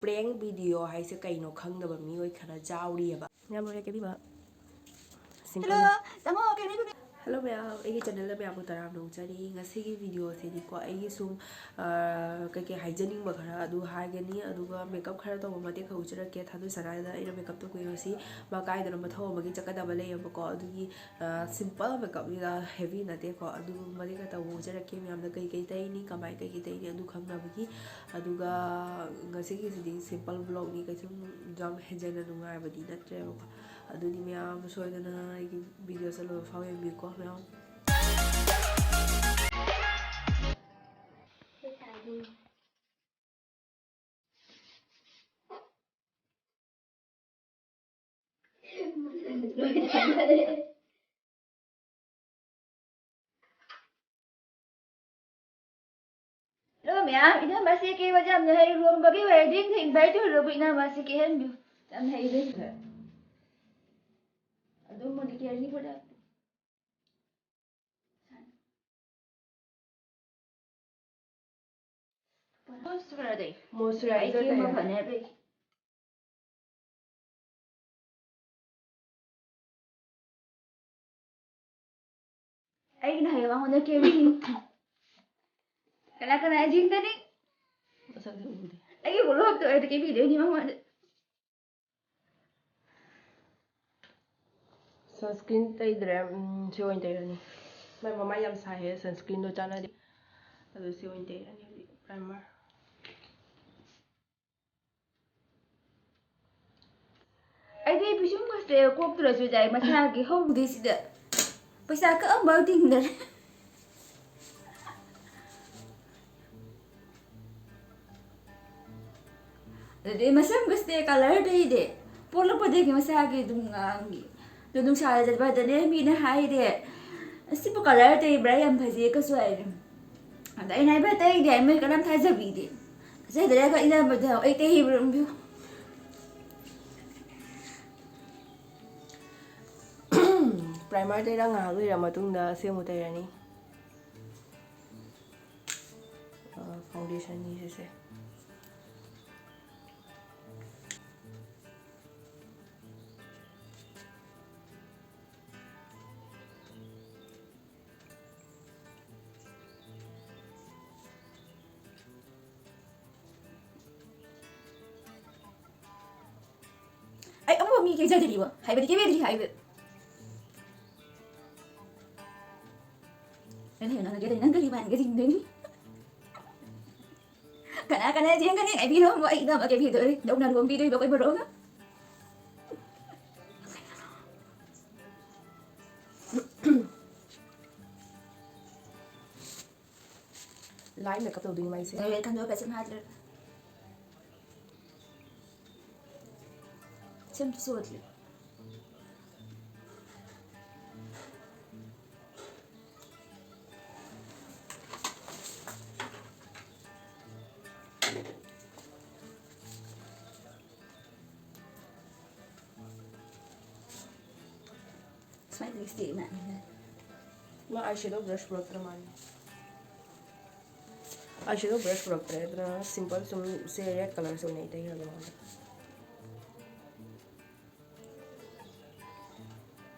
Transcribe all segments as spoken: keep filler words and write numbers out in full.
Prank video ꯍꯥꯏꯁꯦ ꯀꯩꯅꯣ ꯈꯪꯗꯕ ꯃꯤꯑꯣꯏ ꯈꯔ ꯌꯥꯎꯔꯤꯑꯕ꯫ ꯌꯥꯝ ꯂꯣꯏꯔꯦ ꯀꯦꯕꯤꯕ꯫ Simple. Hello, ꯇꯥꯃꯣ, ꯀꯦꯕꯤꯕ꯫ Hello ꯃꯌꯥꯝ, ꯑꯩꯒꯤ channelꯗ ꯃꯌꯥꯝꯕꯨ ꯇꯔꯥꯝꯅ ꯑꯣꯛꯆꯔꯤ꯫ ꯉꯁꯤꯒꯤ videoꯁꯤꯗꯤꯀꯣ, ꯑꯩꯒꯤ ꯁꯨꯝ, ꯑ, ꯀꯩꯀꯩ ꯍꯥꯏꯖꯅꯤꯡꯕ ꯈꯔ ꯑꯗꯨ ꯍꯥꯏꯒꯅꯤ, ꯑꯗꯨꯒ makeup ꯈꯔ ꯇꯧꯕ ꯃꯇꯦꯛ ꯈꯔ ꯎꯠꯆꯔꯛꯀꯦ꯫ ꯊꯥꯗꯣꯏ ꯁꯅꯥꯗ ꯑꯩꯅ makeup ꯇꯧꯕꯤꯔꯣ ꯁꯤ ꯃꯥ ꯀꯥꯏꯗꯅꯣ ꯃꯊꯧ ꯑꯃꯒꯤ ꯆꯠꯀꯗꯕ ꯂꯩꯌꯦꯕꯀꯣ, ꯑꯗꯨꯒꯤ ꯑ, simple makeupꯅꯤꯗ, heavy ꯅꯠꯇꯦꯀꯣ꯫ ꯑꯗꯨ ꯃꯇꯦꯛ ꯈꯛꯇ ꯎꯠꯆꯔꯛꯀꯦ ꯃꯌꯥꯝꯗ ꯀꯩ ꯀꯩ ꯇꯩꯅꯤ, ꯀꯃꯥꯏ ꯀꯩ ꯀꯩ ꯇꯩꯅꯤ ꯑꯗꯨ ꯈꯪꯅꯕꯒꯤ꯫ ꯑꯗꯨꯒ ꯉꯁꯤꯒꯤꯁꯤꯗꯤ simple vlogꯅꯤ, ꯀꯩꯁꯨꯝ ꯌꯥꯝ ꯍꯦꯟꯖꯟꯅ ꯅꯨꯡꯉꯥꯏꯕꯗꯤ ꯅꯠꯇ꯭ꯔꯦꯕꯀꯣ꯫ ꯑꯗꯨꯗꯤ ꯃꯌꯥꯝ ꯁꯣꯏꯗꯅ ꯑꯩꯒꯤ videoꯁꯦ ꯂꯣꯏꯕ ꯐꯥꯎ ꯌꯦꯡꯕꯤꯌꯨꯀꯣ ꯃꯌꯥꯝ꯫ Hello ꯃꯌꯥꯝ, ꯏꯅꯝꯃꯁꯦ ꯀꯦꯕꯁꯦ ꯌꯥꯝꯅ ꯍꯩ, ꯂꯨꯍꯣꯡꯕꯒꯤ wedding invite ꯇꯧꯔꯕ ꯏꯅꯝꯃꯁꯦ ꯀꯦꯍꯟꯕꯤꯌꯨ꯫ ꯌꯥꯝ ꯍꯩꯕꯅꯤ꯫ ꯑꯗꯨꯝ ꯃꯣꯏꯗꯤ ꯀꯦꯔꯅꯤ ꯐꯖꯅ꯫ Moisturizer ꯇꯩ꯫ Moisturizer ꯑꯩ ꯀꯦꯕ ꯇꯩꯔꯦ꯫ ꯐꯅꯦꯛ ꯂꯩ꯫ ꯑꯩꯒꯤꯅ ꯍꯌꯦꯡ ꯃꯉꯣꯟꯗ ꯀꯦꯕꯤ꯫ ꯀꯅꯥ ꯀꯅꯥ ꯌꯦꯡꯒꯅꯤ? ꯃꯁꯛꯁꯨ ꯎꯗꯦ꯫ ꯑꯩꯒꯤ ꯄꯨꯂꯞꯇꯣ ꯑꯩꯗ ꯀꯦꯕꯤꯗꯣꯏꯅꯤ ꯃꯉꯣꯟꯗ꯫ Sunscreen ꯇꯩꯗ꯭ꯔꯦ, ꯎꯝ, ꯁꯤ ꯑꯣꯏꯅ ꯇꯩꯔꯅꯤ꯫ ꯃꯥꯏ ꯃꯃꯥꯏ ꯌꯥꯝ ꯁꯥꯏꯌꯦ, sunscreenꯗꯣ ꯆꯥꯟꯅꯗꯦ꯫ ꯑꯗꯨ ꯁꯤ ꯑꯣꯏꯅ ꯇꯩꯔꯅꯤ ꯍꯧꯖꯤꯛ, primer꯫ ꯑꯩꯗꯤ ꯄꯤꯁꯨꯝꯒꯁꯦ ꯀꯣꯛꯇ꯭ꯔꯁꯨ ꯌꯥꯏ, ꯃꯁꯥꯒꯤ ꯍꯧꯗꯦ ꯁꯤꯗ꯫ ꯄꯩꯁꯥ ꯀꯛꯑꯝꯕ ꯇꯤꯡꯗꯔꯦ꯫ ꯑꯗꯨꯗꯤ ꯃꯁꯝꯒꯁꯦ colour ꯇꯩꯗꯦ꯫ ꯄꯣꯛꯂꯛꯄꯗꯒꯤ ꯃꯁꯥꯒꯤ ꯑꯗꯨꯝ ꯉꯥꯡꯉꯤ꯫ ꯑꯗꯨ ꯅꯨꯡꯁꯥꯗ ꯆꯠꯄꯗꯅꯦ ꯃꯤꯅ ꯍꯥꯏꯔꯦ, "ꯑꯁꯤꯕꯨ colour ꯇꯩꯕ꯭ꯔꯥ? ꯌꯥꯝ ꯐꯖꯩ" ꯀꯁꯨ ꯍꯥꯏꯔꯦ꯫ ꯑꯗ ꯑꯩꯅ ꯍꯥꯏꯕ ꯇꯩꯗꯦ ꯍꯥꯏ, ꯃꯣꯏ ꯀꯅꯥꯝ ꯊꯥꯖꯕꯤꯗꯦ꯫ ꯊꯥꯖꯗ꯭ꯔꯒ ꯏꯅꯝꯃꯗ ꯑꯩ ꯇꯩꯕ꯭ꯔꯥ ꯌꯦꯡꯕꯤꯌꯨ꯫ Primer ꯇꯩꯔ ꯉꯥꯏꯍꯥꯛ ꯂꯩꯔ ꯃꯇꯨꯡꯗ ꯁꯤ ꯑꯃꯨꯛ ꯇꯩꯔꯅꯤ꯫ ꯑ, foundationꯅꯤ ꯁꯤꯁꯦ꯫ ꯃꯤ ꯀꯦꯖꯗ꯭ꯔꯤꯕ ꯍꯥꯏꯕꯗꯤ ꯀꯦꯕꯤꯗ꯭ꯔꯤ ꯍꯥꯏꯕ꯫ ꯅꯪ ꯍꯦꯟꯅ ꯅꯪ ꯀꯦꯗ꯭ꯔꯤ, ꯅꯪ ꯀꯔꯤ ꯃꯥꯟꯒꯦ ꯆꯤꯡꯗꯣꯏꯅꯤ? ꯀꯅꯥ ꯀꯅꯥ ꯌꯦꯡꯒꯅꯤ? ꯍꯥꯏꯕꯤꯔꯣ, ꯑꯩ ꯏꯅꯝꯃ ꯀꯦꯕꯤꯗꯣꯏꯅꯤ꯫ ꯅꯧꯅ ꯂꯨꯍꯣꯡꯕꯤꯗꯣꯏꯕ ꯑꯩꯈꯣꯏ ꯕꯣꯔꯣꯒ꯫ ꯂꯥꯏ ꯃꯦꯀꯞ ꯇꯧꯗꯣꯏꯅꯤ ꯃꯥꯏꯁꯦ꯫ ꯂꯣꯏꯔꯦ, ꯈꯟꯗꯣꯛꯑ ꯐꯖꯅ ꯍꯥꯠꯂꯦ꯫ ꯁꯦꯝꯁꯨ ꯁꯨꯍꯜꯂꯦ꯫ ꯁꯨꯃꯥꯏꯅ ꯂꯤꯞꯁꯇꯤꯛ ꯏꯃꯥꯟꯅꯕꯅ꯫ ꯃꯥ ꯑꯥꯏ ꯁꯦꯗꯣ ꯕ꯭ꯔꯁ ꯄꯨꯔꯛꯇ꯭ꯔ ꯃꯥꯜꯂꯦ꯫ ꯑꯥꯏ ꯁꯦꯗꯣ ꯕ꯭ꯔꯁ ꯄꯨꯔꯛꯇ꯭ꯔꯦ, ꯑꯗꯨꯅ ꯁꯤꯝꯄꯜ ꯁꯨꯝ ꯁꯦ ꯔꯦꯗ ꯀꯂꯔꯁꯦ ꯑꯣꯏꯅ ꯑꯩ ꯇꯩꯔꯒꯦ ꯃꯉꯣꯟꯗ꯫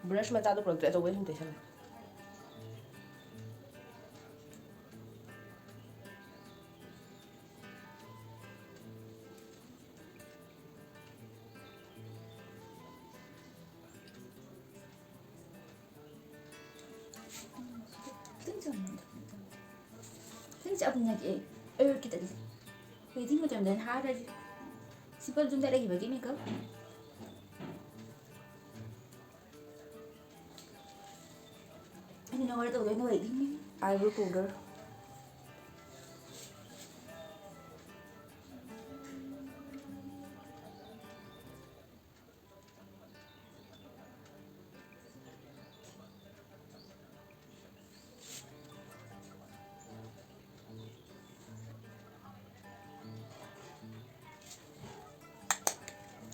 ꯕ꯭ꯔꯁ ꯃꯆꯥꯗꯣ ꯄꯨꯔꯛꯇ꯭ꯔꯦ, ꯑꯆꯧꯕꯗ ꯁꯨꯝ ꯇꯩꯁꯜꯂꯦ꯫ ꯈꯤꯇꯪ ꯆꯝꯅ, ꯈꯤꯇꯪ ꯆꯝꯅ ꯀꯦ꯫ ꯑꯩ ꯈꯤꯇꯪ ꯋꯦꯗꯤꯡ ꯃꯇꯝꯗ ꯅꯍꯥꯔꯗꯤ ꯁꯤꯝꯄꯜ ꯑꯗꯨꯝ ꯆꯠꯂꯈꯤꯕꯒꯤ ꯃꯦꯀꯞ꯫ ꯑꯩꯅ ꯅꯉꯣꯟꯗ ꯇꯧꯗꯣꯏꯅ ꯋꯦꯗꯤꯡ꯫ Eyebrow powder꯫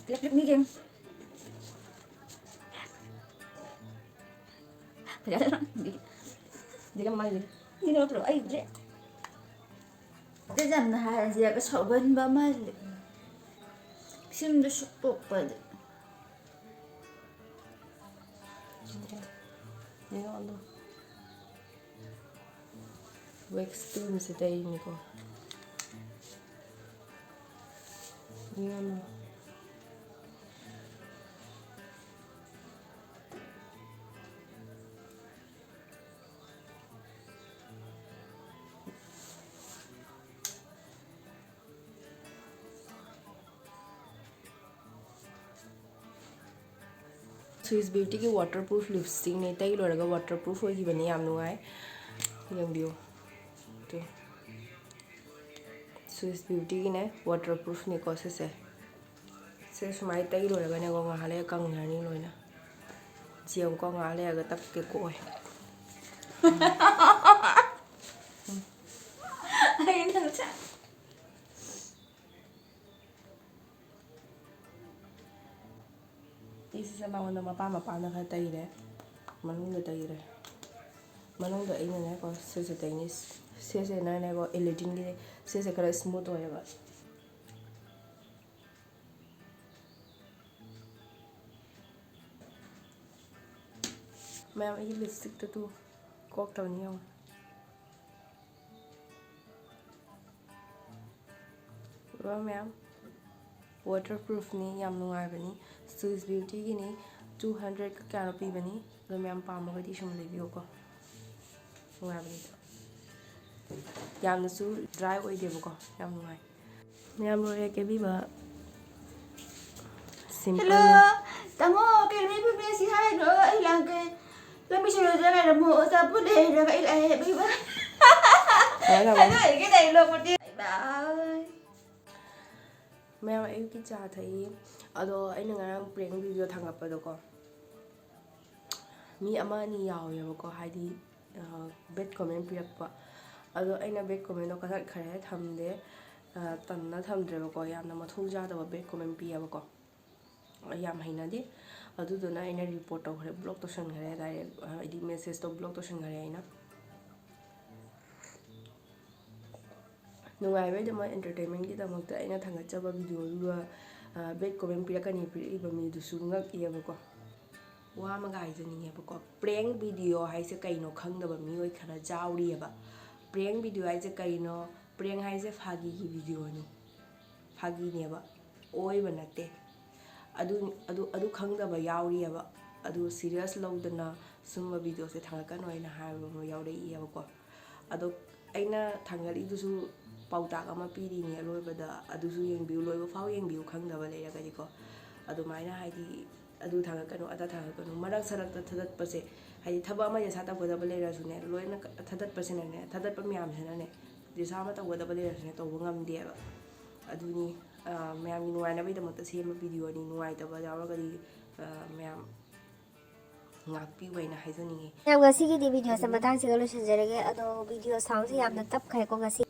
ꯂꯦꯞ ꯂꯦꯞ ꯃꯤꯒꯤ꯫ ꯐꯖꯅ꯫ ꯁꯤꯒ ꯃꯃꯥꯡꯒꯤ꯫ ꯁꯤ ꯅꯠꯇ꯭ꯔꯣ? ꯑꯩ ꯎꯗ꯭ꯔꯦ꯫ ꯇꯦꯖꯝꯅ ꯍꯥꯏꯔꯁꯤꯔꯒ ꯁꯥꯎꯒꯟꯕ ꯑꯃ ꯂꯩ꯫ ꯁꯤꯝꯗ ꯁꯨꯛꯇꯣꯛꯄꯗ꯫ ꯌꯦꯡꯉꯣ ꯑꯗꯣ꯫ ꯋꯦꯛꯁ ꯀ꯭ꯔꯤꯝꯁꯦ ꯇꯩꯔꯤꯅꯤꯀꯣ꯫ ꯌꯦꯡꯉꯣ꯫ Swiss Beautyꯒꯤ waterproof lipstickꯅꯦ, ꯇꯩ ꯂꯣꯏꯔꯒ waterproof ꯑꯣꯏꯈꯤꯕꯅꯤ, ꯌꯥꯝ ꯅꯨꯡꯉꯥꯏ꯫ ꯌꯦꯡꯕꯤꯌꯨ꯫ ꯇꯨ꯫ Swiss Beautyꯒꯤꯅꯦ, waterproofꯅꯤꯀꯣ ꯁꯤꯁꯦ꯫ ꯁꯤ ꯁꯨꯃꯥꯏꯅ ꯇꯩ ꯂꯣꯏꯔꯒꯅꯦꯀꯣ, ꯉꯥꯏꯍꯥꯛ ꯂꯩꯔꯒ ꯀꯪꯈ꯭ꯔꯅꯤ ꯂꯣꯏꯅ꯫ ꯁꯤ ꯌꯦꯡꯉꯨꯀꯣ, ꯉꯥꯏꯍꯥꯛ ꯂꯩꯔꯒ ꯇꯞꯀꯦꯀꯣ ꯑꯩ꯫ ꯑꯩ ꯅꯪ ꯁꯤꯁꯦ ꯃꯉꯣꯟꯗ ꯃꯄꯥ ꯃꯄꯥꯅ ꯈꯔ ꯇꯩꯔꯦ, ꯃꯅꯨꯡꯗ ꯇꯩꯔꯦ꯫ ꯃꯅꯨꯡꯗ ꯑꯩꯅꯅꯦꯀꯣ ꯁꯤꯁꯦ ꯇꯩꯅꯤ꯫ ꯁꯤꯁꯤꯅꯅꯦꯀꯣ ꯏꯂꯤꯗꯤꯟꯒꯤ, ꯁꯤꯁꯦ ꯈꯔ smooth ꯑꯣꯏꯌꯦꯕ꯫ ꯃꯌꯥꯝ, ꯑꯩꯒꯤ lipstickꯇꯨ ꯇꯨ ꯀꯣꯛꯇꯕꯅꯤ ꯌꯦꯡꯉꯣ꯫ ꯎꯔꯕ ꯃꯌꯥꯝ? Waterproofꯅꯤ, ꯌꯥꯝ ꯅꯨꯡꯉꯥꯏꯕꯅꯤ꯫ Swiss Beautyꯒꯤꯅꯤ, two hundredꯀ ꯀꯌꯥꯅꯣ ꯄꯤꯕꯅꯤ꯫ ꯑꯗꯣ ꯃꯌꯥꯝ ꯄꯥꯝꯃꯒꯗꯤ ꯁꯨꯝ ꯂꯩꯕꯤꯌꯨꯀꯣ, ꯅꯨꯡꯉꯥꯏꯕꯅꯤ꯫ ꯌꯥꯝꯅꯁꯨ dry ꯑꯣꯏꯗꯦꯕꯀꯣ, ꯌꯥꯝ ꯅꯨꯡꯉꯥꯏ꯫ ꯃꯌꯥꯝ ꯂꯣꯏꯔꯦ ꯀꯦꯕꯤꯕ꯫ Simple꯫ Hello, ꯇꯥꯃꯣ, ꯀꯩꯅꯣ ꯏꯐꯝ ꯁꯤ ꯍꯥꯏꯅꯣ? ꯑꯩ ꯂꯥꯛꯀꯦ꯫ ꯂꯝꯕꯤ ꯁꯣꯔꯣꯛꯇ ꯉꯥꯏꯔꯝꯃꯣ, ꯑꯆꯥꯄꯣꯠ ꯂꯩꯔꯒ ꯑꯩ ꯂꯥꯛꯑꯦ, bye bye꯫ ꯊꯝꯃꯦ, ꯊꯝꯃꯦ꯫ ꯑꯗꯨ ꯑꯣꯏꯔꯒꯦ ꯂꯩ ꯂꯣꯛꯄꯗꯤ꯫ Bye bye꯫ ꯃꯌꯥꯝ ꯑꯌꯨꯛꯀꯤ ꯆꯥ ꯊꯛꯏ꯫ ꯑꯗꯣ ꯑꯩꯅ ꯉꯔꯥꯡ prank video ꯊꯥꯡꯒꯠꯄꯗꯣꯀꯣ, ꯃꯤ ꯑꯃ ꯑꯅꯤ ꯌꯥꯎꯋꯦꯕꯀꯣ, ꯍꯥꯏꯗꯤ, ꯑ, bad comment ꯄꯤꯔꯛꯄ꯫ ꯑꯗꯣ ꯑꯩꯅ bad commentꯗꯣ ꯀꯛꯊꯠꯈ꯭ꯔꯦ, ꯊꯝꯗꯦ꯫ ꯑ, ꯇꯟꯅ ꯊꯝꯗ꯭ꯔꯦꯕꯀꯣ, ꯌꯥꯝꯅ ꯃꯊꯣꯡ ꯆꯥꯗꯕ bad comment ꯄꯤꯌꯦꯕꯀꯣ꯫ ꯌꯥꯝ ꯍꯩꯅꯗꯦ꯫ ꯑꯗꯨꯗꯨꯅ ꯑꯩꯅ report ꯇꯧꯈ꯭ꯔꯦ, block ꯇꯧꯁꯟꯈ꯭ꯔꯦ direct, ꯍꯥꯏꯗꯤ messageꯇꯣ block ꯇꯧꯁꯟꯈ꯭ꯔꯦ ꯑꯩꯅ꯫ ꯅꯨꯡꯉꯥꯏꯕꯩꯗꯃꯛ, entertainmentꯀꯤꯗꯃꯛꯇ ꯑꯩꯅ ꯊꯥꯒꯠꯆꯕ videoꯗꯨꯒ, ꯑ, bad comment ꯄꯤꯔꯛꯀꯅꯤ ꯄꯤꯔꯛꯏꯕ ꯃꯤꯗꯨꯁꯨ ꯉꯛꯏꯌꯦꯕꯀꯣ꯫ ꯋꯥ ꯑꯃꯒ ꯍꯥꯏꯖꯅꯤꯡꯉꯦꯕꯀꯣ, prank video ꯍꯥꯏꯁꯦ ꯀꯩꯅꯣ ꯈꯪꯗꯕ ꯃꯤꯑꯣꯏ ꯈꯔ ꯌꯥꯎꯔꯤꯑꯕ꯫ Prank video ꯍꯥꯏꯁꯦ ꯀꯩꯅꯣ? Prank ꯍꯥꯏꯁꯦ ꯐꯥꯒꯤꯒꯤ videoꯅꯤ, ꯐꯥꯒꯤꯅꯦꯕ, ꯑꯣꯏꯕ ꯅꯠꯇꯦ꯫ ꯑꯗꯨ, ꯑꯗꯨ, ꯑꯗꯨ ꯈꯪꯗꯕ ꯌꯥꯎꯔꯤꯑꯕ꯫ ꯑꯗꯨ serious ꯂꯧꯗꯅ ꯁꯨꯝꯕ videoꯁꯦ ꯊꯥꯒꯠꯀꯅꯣ ꯍꯥꯏꯅ ꯍꯥꯏꯕ ꯑꯃ ꯌꯥꯎꯔꯛꯏꯑꯕꯀꯣ꯫ ꯑꯗꯣ ꯑꯩꯅ ꯊꯥꯡꯒꯠꯂꯤꯗꯨꯁꯨ ꯄꯥꯎꯇꯥꯛ ꯑꯃ ꯄꯤꯔꯤꯅꯤ ꯑꯔꯣꯏꯕꯗ, ꯑꯗꯨꯁꯨ ꯌꯦꯡꯕꯤꯌꯨ, ꯂꯣꯏꯕ ꯐꯥꯎ ꯌꯦꯡꯕꯤꯌꯨ, ꯈꯪꯗꯕ ꯂꯩꯔꯒꯗꯤꯀꯣ꯫ ꯑꯗꯨꯃꯥꯏꯅ ꯍꯥꯏꯗꯤ ꯑꯗꯨ ꯊꯥꯡꯒꯠꯀꯅꯨ, ꯑꯗꯥ ꯊꯥꯡꯒꯠꯀꯅꯨ, ꯃꯔꯛ ꯁꯔꯛꯇ ꯊꯥꯗꯠꯄꯁꯦ, ꯍꯥꯏꯗꯤ ꯊꯕꯛ ꯑꯃ ꯌꯦꯁꯥ ꯇꯧꯒꯗꯕ ꯂꯩꯔꯁꯨꯅꯦ, ꯂꯣꯏꯅ ꯊꯥꯗꯠꯄꯁꯤꯅꯅꯦ, ꯊꯥꯗꯠꯄ ꯃꯌꯥꯝꯁꯤꯅꯅꯦ, ꯌꯦꯁꯥ ꯑꯃ ꯇꯧꯒꯗꯕ ꯂꯩꯔꯁꯨꯅꯦ, ꯇꯧꯕ ꯉꯝꯗꯦꯕ꯫ ꯑꯗꯨꯅꯤ, ꯃꯌꯥꯝꯒꯤ ꯅꯨꯡꯉꯥꯏꯅꯕꯒꯤꯗꯃꯛꯇ ꯁꯦꯝꯕ ꯚꯤꯗꯤꯑꯣꯅꯤ, ꯅꯨꯡꯉꯥꯏꯇꯕ ꯌꯥꯎꯔꯒꯗꯤ ꯃꯌꯥꯝ ꯉꯥꯛꯄꯤꯌꯨ ꯍꯥꯏꯅ ꯍꯥꯏꯖꯅꯤꯡꯉꯤ꯫ ꯃꯌꯥꯝ, ꯉꯁꯤꯒꯤꯗꯤ ꯚꯤꯗꯤꯑꯣꯁꯦ ꯃꯇꯥꯡꯁꯤꯒ ꯂꯣꯏꯁꯤꯟꯖꯔꯒꯦ꯫ ꯑꯗꯣ ꯚꯤꯗꯤꯑꯣ ꯁꯥꯎꯟꯁꯦ ꯌꯥꯝꯅ ꯇꯞꯈ꯭ꯔꯦꯀꯣ ꯉꯁꯤ꯫